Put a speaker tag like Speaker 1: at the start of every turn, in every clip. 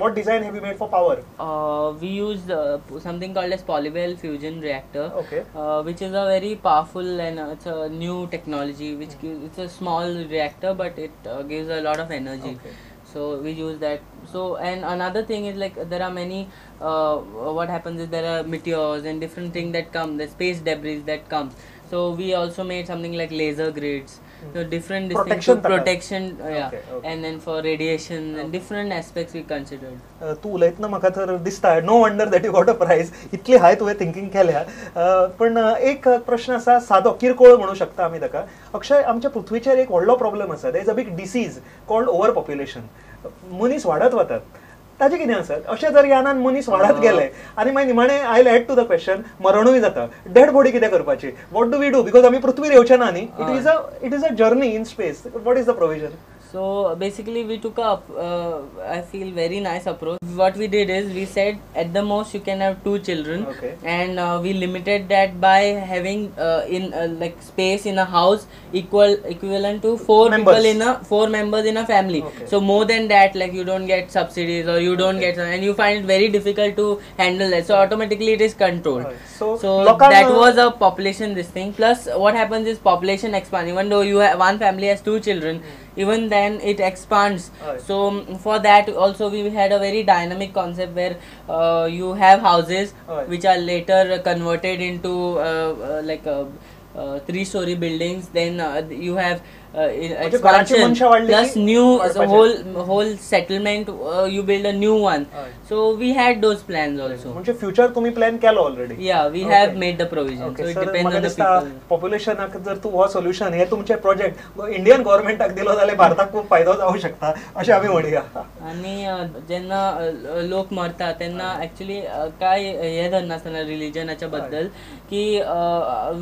Speaker 1: What design have you made for power?
Speaker 2: We use something called as Polywell fusion reactor.
Speaker 1: Okay.
Speaker 2: Which is a very powerful and it's a new technology which gives, it's a small reactor but it gives a lot of energy.
Speaker 1: Okay.
Speaker 2: So we use that. So and another thing is like there are many what happens is there are meteors and different things that come, the space debris that comes. So we also made something like laser grids. So different protection, yeah.
Speaker 1: Okay, okay.
Speaker 2: And then for radiation and different aspects we considered.
Speaker 1: तूं उलयतना म्हाका तर दिसता no wonder that you got a prize. इतली हाय तुवें thinking केल्या. पण एक प्रश्न आसा सादो किरकोळ म्हणू शकता आमी ताका. अक्षय, आमच्या पृथ्वीचेर एक व्हडलो प्रॉब्लम आसा. There is a big disease called over population. मनीस वाडत वतात, ताजे कितें आसा? अशें जर यानान मनीस वाडत गेले आनी मागीर निमाणें I add to the question, मरणूय जाता, डेड बॉडी कितें करपाची? What do we do? Because आमी पृथ्वीर येवचे ना न्ही. It is a journey in space. What is the provision?
Speaker 2: So basically we took up I feel very nice approach. What we did is we said at the most you can have 2 children.
Speaker 1: Okay.
Speaker 2: And we limited that by having in like space in a house equivalent to 4
Speaker 1: members.
Speaker 2: People in a 4 members in a family.
Speaker 1: Okay.
Speaker 2: So more than that, like you don't get subsidies or you don't get, and you find it very difficult to handle that. So automatically it is controlled.
Speaker 1: Right. So
Speaker 2: that was a population this thing. Plus what happens is population expands. Even though you have one family has 2 children, even then it expands.
Speaker 1: Right.
Speaker 2: So for that also we had a very dynamic concept where you have houses
Speaker 1: right.
Speaker 2: which are later converted into like 3-story buildings. Then you have expansion plus new so whole settlement, you build a new one.
Speaker 1: Right.
Speaker 2: So we had those plans also.
Speaker 1: म्हणजे future तुम्ही plan केलो already?
Speaker 2: Yeah, we have made the provision.
Speaker 1: Okay.
Speaker 2: So it
Speaker 1: sir,
Speaker 2: depends on the people.
Speaker 1: पॉप्युलेशनाक जर तूं हो solution हे तुमचे project Indian गव्हर्मेंटाक दिलो जाल्यार भारताक खूब फायदो जावं शकता अशें आमी म्हणया.
Speaker 2: आनी जेन्ना लोक मरता तेन्ना एक्चुअली काय हे धरनासतना रिलिजनाच्या बद्दल की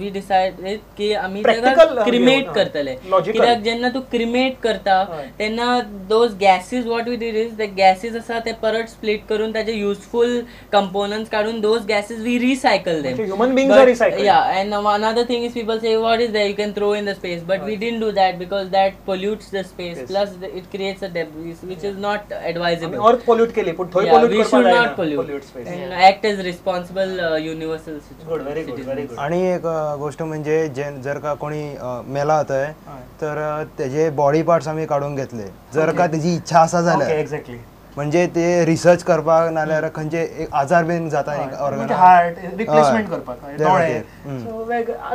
Speaker 2: we decided की आमी ताका क्रिमेट करतले. कित्याक जेन्ना तूं क्रिमेट करता तेन्ना those gases, what we did is the gases आसा ते परत स्प्लिट करून ताजे युजफूल कंपोनंट्स काडून those gases we recycle them.
Speaker 1: Human beings are recycle.
Speaker 2: Yeah, and another thing is people say what is there, you can throw in the space, but we didn't do that because that pollutes the space. Plus it creates a debris which is not advisable.
Speaker 1: Earth pollute केली पूण थंय pollute
Speaker 2: we should not pollute space and act as responsible universal citizen.
Speaker 1: Good, very good, very good.
Speaker 3: आणि एक गोष्ट म्हणजे जर का कोणी मेला थंय तर तेजे बॉडी पार्ट्स आमी काडून घेतले जर का तेजी इच्छा आसा जाल्यार.
Speaker 1: एक्झॅक्टली,
Speaker 3: म्हणजे ते रिसर्च करपाक नाल्यार खंयचे एक आजार बीन जाता ऑर्गन,
Speaker 1: हार्ट रिप्लेसमेंट करपाक, दोळे. सो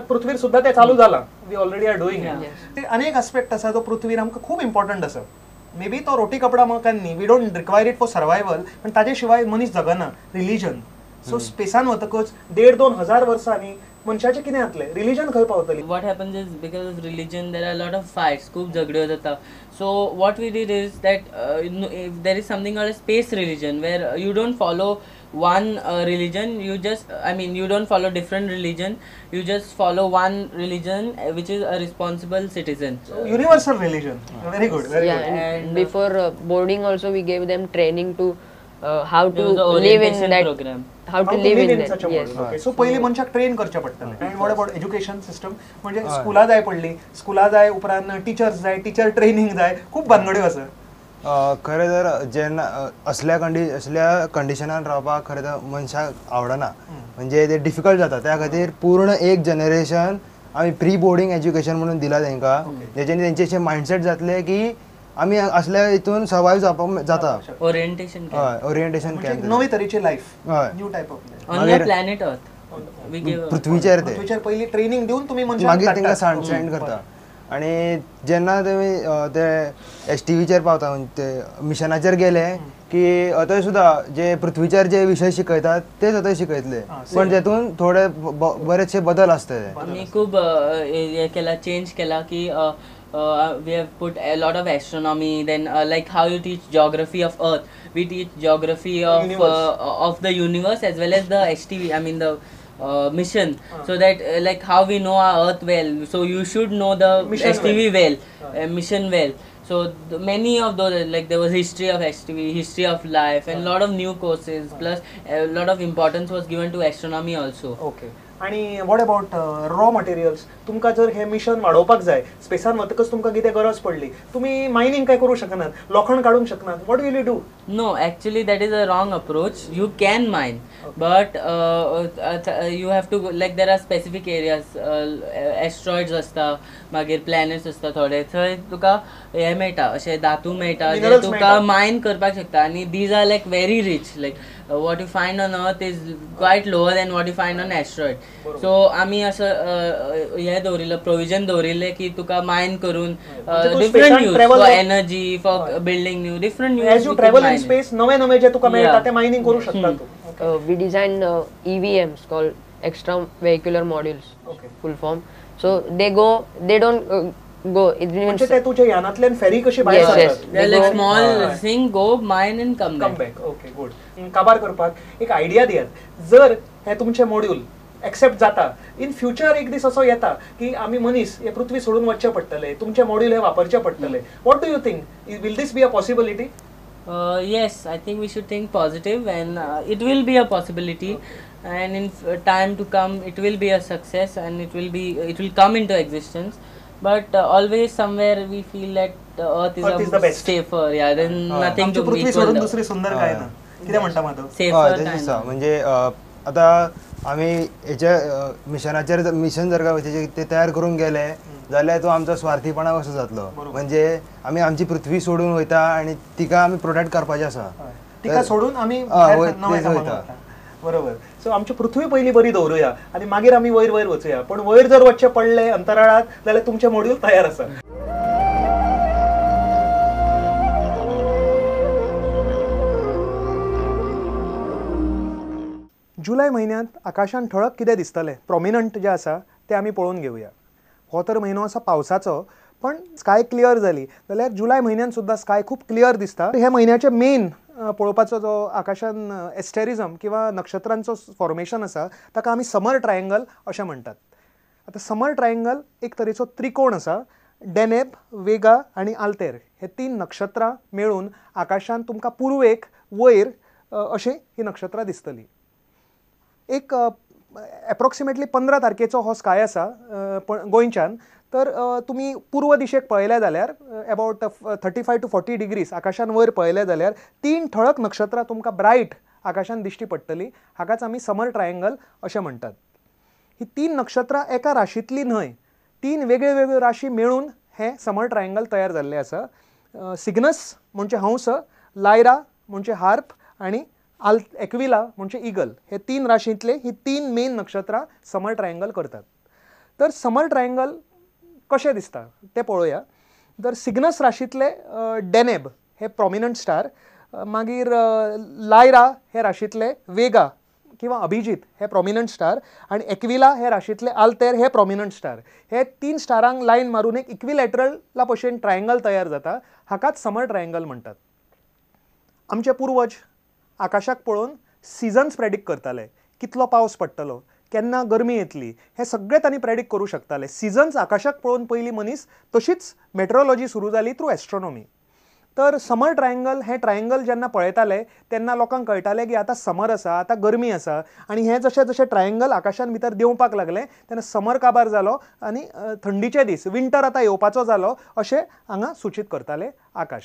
Speaker 1: पृथ्वीर सुद्दां ते चालू जाला. We already are doing it. आनी एक आस्पेक्ट आसा जो पृथ्वीर आमकां खूब इम्पॉर्टंट आसा. मे बी तो रोटी कपडा मकान न्ही, we don't require it for survival, पण ताजे शिवाय मनीस जगना. रिलिजन. सो स्पेसान वतकच 1,500-2 हजार वर्सांनी मनशाचें कितें जातलें? रिलिजन खंय पावतली?
Speaker 2: What happens is because of religion there are lot of fights, खूब झगड्यो जाता. So what we did is that there is something called space religion where you don't follow one religion, you just, I mean you don't follow different religion, you just follow one religion which is a responsible citizen.
Speaker 1: So, universal religion. Very good, very good.
Speaker 4: And before boarding also we gave them training to how to live in that
Speaker 2: program.
Speaker 4: How to live in such
Speaker 1: a world. Okay. So पयलीं मनशाक train करचें पडटलें. And what about education system? म्हणजे स्कुलां जाय पडली, स्कुलां जाय उपरांत टिचर्स जाय, टिचर ट्रेनिंग जाय, खूब भानगड्यो आसा.
Speaker 3: खरें तर जेन्ना असल्या कंडिशनान रावपाक खरें तर मनशाक आवडना, म्हणजे ते डिफिकल्ट जाता. त्या खातीर पूर्ण एक जनरेशन आमी प्री बोर्डिंग एज्युकेशन म्हणून दिला तांकां, जेच्यानी तेंचे अशें मायंडसेट जातलें की आमी असल्या हितून सर्वायव जावपाक जाता.
Speaker 2: ओरिएंटेशन,
Speaker 3: हय, ओरिएंटेशन कॅम्प,
Speaker 1: नवे तरेची life, new type of life
Speaker 2: on the planet earth.
Speaker 3: पृथ्वीचेर ते
Speaker 1: पृथ्वीचेर पयलीं ट्रेनिंग दिवन तुमी मनशाक
Speaker 3: मागीर तांकां सेंड करता. आणि जेन्ना तुमी ते एसटीव्हीचेर पावता, ते मिशनाचेर गेले की थंय सुद्दां जे पृथ्वीचेर जे विशय शिकयतात तेच थंय शिकयतले, पण तेतून थोडे बरेचशे बदल आसतले.
Speaker 2: आमी खूब हे केला, चेंज केला की we have put a lot of astronomy, then like how you teach geography of earth, we teach geography of the universe as well as the HTV, I mean the mission, so that like how we know our earth well, so you should know the mission HTV well, mission well. So many of those, like there was history of HTV, history of life, and lot of new courses, plus a lot of importance was given to astronomy also.
Speaker 1: Okay. आनी what about raw materials? तुमकां जर हें mission वाडोवपाक जाय, स्पेसान वतकच तुमकां कितें गरज पडली, तुमी मायनींग काय करूं शकनात, लोखण काडूंक शकनात, what will you do?
Speaker 2: No, actually that is a wrong approach. You can mine, but you have to, like there are specific areas, asteroids आसता, मागीर प्लॅनेट्स आसता थोडे, थंय तुका हे मेळटा, अशे धातू मेळटा जे तुका मायन करपाक शकता. आनी these are like very rich, like what you find on earth is quite lower than what you find on asteroid. So आमी असो हे दवरिल्लो प्रोविजन दवरिल्लें की तुका मायन करून different use for energy, for building new different use.
Speaker 1: As you travel in space नवे नवे जे तुका मेळटा ते मायनिंग करू शकता तूं.
Speaker 4: We design EVMs called extra vehicular modules, full form. So they go, they don't go.
Speaker 1: म्हणजे ते तुझ्या यानांतल्यान फेरी कशी भायर सरतात.
Speaker 2: They like small thing, go mine and come
Speaker 1: back. Okay, good. काबार करपाक एक आयडिया दियात, जर हे तुमचे मॉड्यूल एक्सेप्ट जाता इन फ्युचर, एक दीस असो येता की आमी मनीस हे पृथ्वी सोडून वचचे पडटले, तुमचे मॉड्यूल हे वापरचे पडटले, what do you think, will this be a possibility?
Speaker 2: Yes, I think we should think positive and it will be a possibility. And in time to come it will be a success and it will come into existence. But always somewhere we feel that the earth is
Speaker 1: the best,
Speaker 2: safer. Yeah, then nothing to
Speaker 1: पृथ्वी सोडून दुसरी सुंदर काय ना. कितें म्हणता Madhav?
Speaker 3: Safer. म्हणजे आता आमी हेच्या मिशनाचेर, मिशन जर का ते तयार करूंक गेले जाल्यार तो आमचो स्वार्थीपणा कसो जातलो. म्हणजे आमी आमची पृथ्वी सोडून वयता आनी तिका आमी प्रोटेक्ट करपाचें आसा,
Speaker 1: तिका सोडून आमी वयता. बरोबर. सो आमची पृथ्वी पयली बरी दवरुया आनी मागीर आमी वयर वयर वचुया. पण वयर जर वचचें पडलें अंतराळात जाल्यार तुमचें मॉड्यूल तयार आसा. जुलय म्हयन्यांत आकाशान ठळक कितें दिसतलें, प्रोमिनंट जें आसा तें आमी पळोवन घेवया. हो तर म्हयनो आसा पावसाचो, पण स्काय क्लियर जाली जाल्यार जुलय म्हयन्यांत सुद्दां स्काय खूब क्लियर दिसता. हे म्हयन्याचे मेन पळोवपाचो जो आकाशान एस्टेरिजम किंवा नक्षत्रांचो फॉर्मेशन आसा ताका आमी समर ट्रायंगल अशें म्हणटात. आतां समर ट्रायंगल एक तरेचो त्रिकोण आसा. डेनेब, वेगा आनी आल्तेर हे तीन नक्षत्रां मेळून आकाशान तुमकां पुर्वेक वयर अशीं ही नक्षत्रां दिसतलीं. एक एप्रोक्सिमेटली 15 तारखेचो हो स्काय आसा गोंयच्यान. तर तुमी पूर्व दिशेक पळयले जाल्यार अबावट 35 to 40 degrees आकाशान वयर पळयले जाल्यार तीन ठळक नक्षत्रां तुमकां ब्रायट आकाशान दिश्टी पडटलीं. हाकाच आमी समर ट्रायंगल अशें म्हणटात. ही तीन नक्षत्रां एका राशींतली न्हय, तीन वेगळ्यो वेगळ्यो राशी मेळून हें समर ट्रायंगल तयार जाल्लें आसा. सिग्नस म्हणजे हंस, लायरा म्हणजे हार्प आनी एक्विला म्हणजे इगल, हे तीन राशींतले ही तीन मेन नक्षत्रां समर ट्रायंगल करतात. तर समर ट्रायंगल कशें दिसता तें पळोवया. तर सिग्नस राशींतले डेनेब हे प्रोमिनंट स्टार, मागीर लायरा हे राशींतले वेगा किंवा अभिजीत हे प्रोमिनंट स्टार आनी एक्विला हे राशींतले आल्तेर हे प्रोमिनंट स्टार. हे तीन स्टारांक लायन मारून एक इक्विलॅटरला भशेन ट्रायंगल तयार जाता, हाकाच समर ट्रायंगल म्हणटात. आमचे पुर्वज आकाशाक पळोवन सिजन्स प्रेडिक्ट करताले, कितलो पावस पडटलो, केन्ना गरमी येतली, हें सगळें तांणी प्रेडिक्ट करूं शकताले. सिजन्स आकाशाक पळोवन पयलीं मनीस, तशीच मेट्रोलॉजी सुरू जाली थ्रू एस्ट्रोनॉमी. तर समर ट्रायंगल हें ट्रायंगल जेन्ना पळयताले तेन्ना लोकांक कळटालें की आतां समर आसा, आतां गरमी आसा. आनी हें जशें जशें ट्रायंगल आकाशान भितर देंवपाक लागलें तेन्ना समर काबार जालो आनी थंडीचे दीस, विंटर आतां येवपाचो जालो अशें हांगा सुचीत करताले आकाश.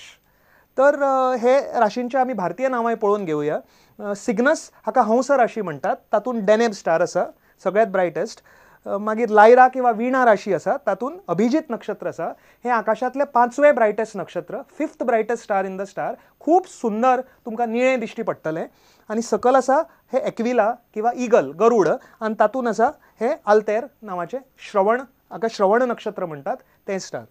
Speaker 1: तर हे राशींचे आमी भारतीय नांवांय पळोवन घेवया. सिग्नस हाका हंस राशी म्हणटात, तातूंत डेनेब स्टार आसा सगळ्यांत ब्रायटस्ट. मागीर लायरा किंवा वीणा राशी आसा, तातूंत अभिजीत नक्षत्र आसा, हें आकाशांतलें 5वें ब्रायटस्ट नक्षत्र, 5th brightest star in the star. खूब सुंदर तुमकां निळें दिश्टी पडटलें. आनी सकल आसा हें एक्विला किंवा इगल, गरूड, आनी तातूंत आसा हें आल्तेर नांवाचें श्रवण, हाका श्रवण नक्षत्र म्हणटात तें स्टार.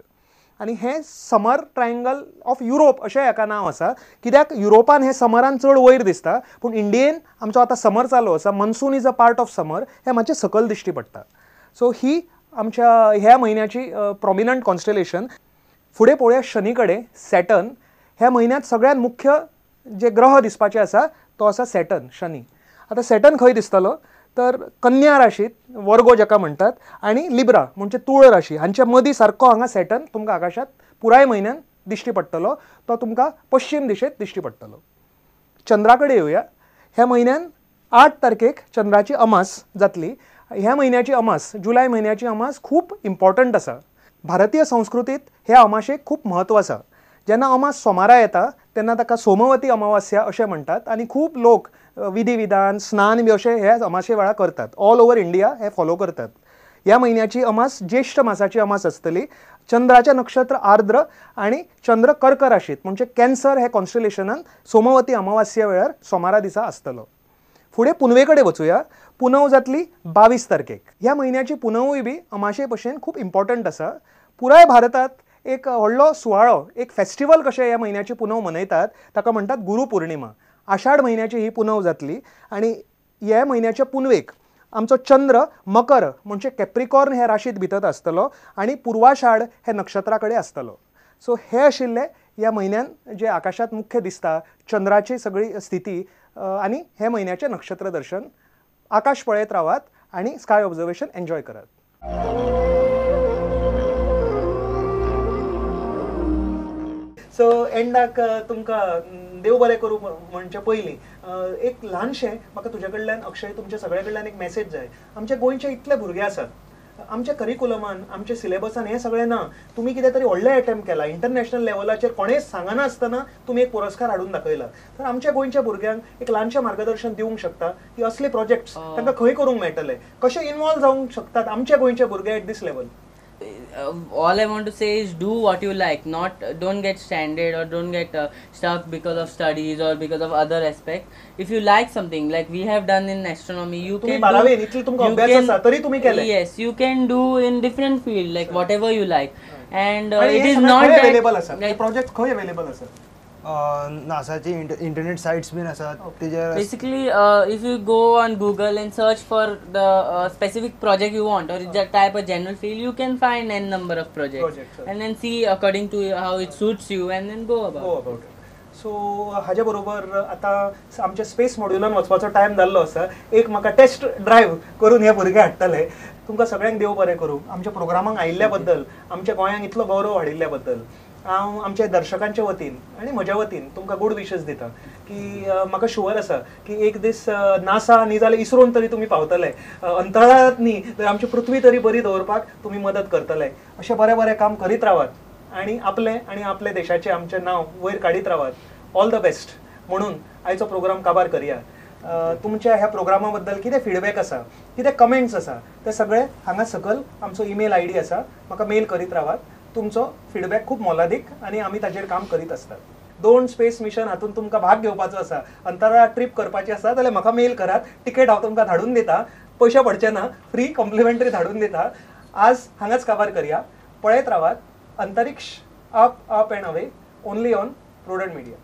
Speaker 1: आनी हें समर ट्रायंगल ऑफ युरोप अशें हाका नांव आसा, कित्याक युरोपान हें समरान चड वयर दिसता, पूण इंडियेन आमचो आतां समर चालू आसा, monsoon is a part of summer, हें मातशें सकयल दिश्टी पडटा. सो ही आमच्या ह्या म्हयन्याची प्रोमिनंट कॉन्स्टलेशन. फुडें पळोवया शनी कडेन, सॅटर्न. ह्या म्हयन्यांत सगळ्यांत मुख्य जे ग्रह दिसपाचे आसा तो आसा सॅटर्न, शनी. आतां सॅटर्न खंय दिसतलो तर कन्या राशीत, वर्गो जाका म्हणटात, आनी लिब्रा म्हणजे तूळ राशी हांच्या मदीं सारको हांगा सॅटर्न तुमकां आकाशांत पुराय म्हयन्यान दिश्टी पडटलो, तो तुमकां पश्चीम दिशेंत दिश्टी पडटलो. चंद्रा कडेन येवया. ह्या म्हयन्यान 8 तारखेक चंद्राची अमास जातली ह्या म्हयन्याची अमास, जुलय म्हयन्याची अमास खूब इम्पॉर्टंट आसा. भारतीय संस्कृतीत ह्या अमाशेक खूब म्हत्व आसा. जेन्ना अमास सोमारा येता तेन्ना ताका सोमवती अमावास्या अशें म्हणटात आनी खूब लोक विधी विधान स्नान बी अशें ह्या अमाशे वेळार करतात. ऑल ओवर इंडिया हे फॉलो करतात. ह्या म्हयन्याची अमास ज्येश्ठ मासाची अमास आसतली. चंद्राचें नक्षत्र आर्द्र आनी चंद्र कर्क राशीत म्हणजे कॅन्सर हे कॉन्स्टलेशनान सोमवती अमावास्या वेळार सोमारा दिसा आसतलो. फुडें पुनवे कडेन वचुया. पुनव जातली 22 तारखेक. ह्या म्हयन्याची पुनवूय बी अमाशे भशेन खूब इम्पॉर्टंट आसा. पुराय भारतांत एक व्हडलो सुवाळो, एक फेस्टिवल कशें ह्या म्हयन्याची पुनव मनयतात. ताका म्हणटात गुरू पुर्णिमा. आषाढ म्हयन्याची ही पुनव जातली आनी ह्या म्हयन्याच्या पुनवेक आमचो चंद्र मकर म्हणजे कॅप्रिकॉर्न हे राशीत भितर आसतलो आनी पुर्वाषाढ हे नक्षत्रा कडेन आसतलो. सो हे आशिल्ले ह्या म्हयन्यान जे आकाशांत मुख्य दिसता चंद्राची सगळी स्थिती आनी हे म्हयन्याचें नक्षत्र दर्शन. आकाश पळयत रावात आनी स्काय ऑब्जर्वेशन एन्जॉय करात. सो एंडाक तुमकां देव बरें करूं म्हणचे पयलीं एक ल्हानशें म्हाका तुज्या कडल्यान अक्षय तुमच्या सगळ्या कडल्यान एक मॅसेज जाय. आमच्या गोंयचे इतले भुरगे आसात, आमच्या करिकुलमान आमच्या सिलेबसान हें सगळें ना. तुमी कितें तरी व्हडलें एटेम्प्ट केला इंटरनॅशनल लेवलाचेर, कोणेंच सांगना आसतना तुमी एक पुरस्कार हाडून दाखयला. तर आमच्या गोंयच्या भुरग्यांक एक ल्हानशें मार्गदर्शन दिवंक शकता की असले प्रोजेक्ट्स तांकां खंय करूंक मेळटले, कशें इनवॉल्व जावंक शकतात आमच्या गोंयचे भुरगे at this level.
Speaker 2: All I want to say is do what you like, not don't get stranded or don't get stuck because of studies or because of other aspects. If you like something, like we have done in astronomy, you can do, yes, you can do in different field, like whatever you like. And it is not that
Speaker 1: available asa like project खंय available asa
Speaker 3: नासाची internet sites bin आसात तेजेर.
Speaker 2: Basically if you go on Google and search for the specific project you want or just type a general field, you can find n number of projects and then see according to how it suits you and then go about
Speaker 1: it. So हाजे बरोबर आतां आमच्या space मॉड्युलान वचपाचो time जाल्लो आसा. एक म्हाका taste drive करून हे भुरगे हाडटले. तुमकां सगळ्यांक देव बरें करूं आमच्या प्रोग्रामाक आयिल्ल्या बद्दल, आमच्या गोंयांक इतलो गौरव हाडिल्ल्या बद्दल. हांव आमच्या दर्शकांच्या वतीन आनी म्हज्या वतीन तुमकां गूड विशस दिता की म्हाका शुवर आसा की एक दीस नासा न्ही जाल्यार इस्रोन तरी तुमी पावतले, अंतराळांत न्ही जाल्यार आमची पृथ्वी तरी बरी दवरपाक तुमी मदत करतले. अशें बरें बरें काम करीत रावात आनी आपलें आनी आपल्या देशाचें आमचें नांव वयर काडीत रावात. ऑल the best म्हणून आयचो प्रोग्राम काबार करया. तुमच्या ह्या प्रोग्रामा बद्दल कितें फिडबॅक आसा, कितें कमेंट्स आसा ते सगळे हांगा सकयल आमचो ईमेल I D आसा, म्हाका मेल करीत रावात. तुमचो फिडबॅक खूब मोलादीक आनी आमी ताचेर काम करीत आसतात. 2 स्पेस मिशन हातूंत तुमकां भाग घेवपाचो आसा, अंतराळात ट्रीप करपाची आसा जाल्यार म्हाका मेल करात. तिकेट हांव तुमकां धाडून दिता, पयशे पडचे ना, फ्री कॉम्प्लिमेंटरी धाडून दिता. आज हांगाच काबार करया. पळयत रावात Antariksh up up and away only on Prudent Media.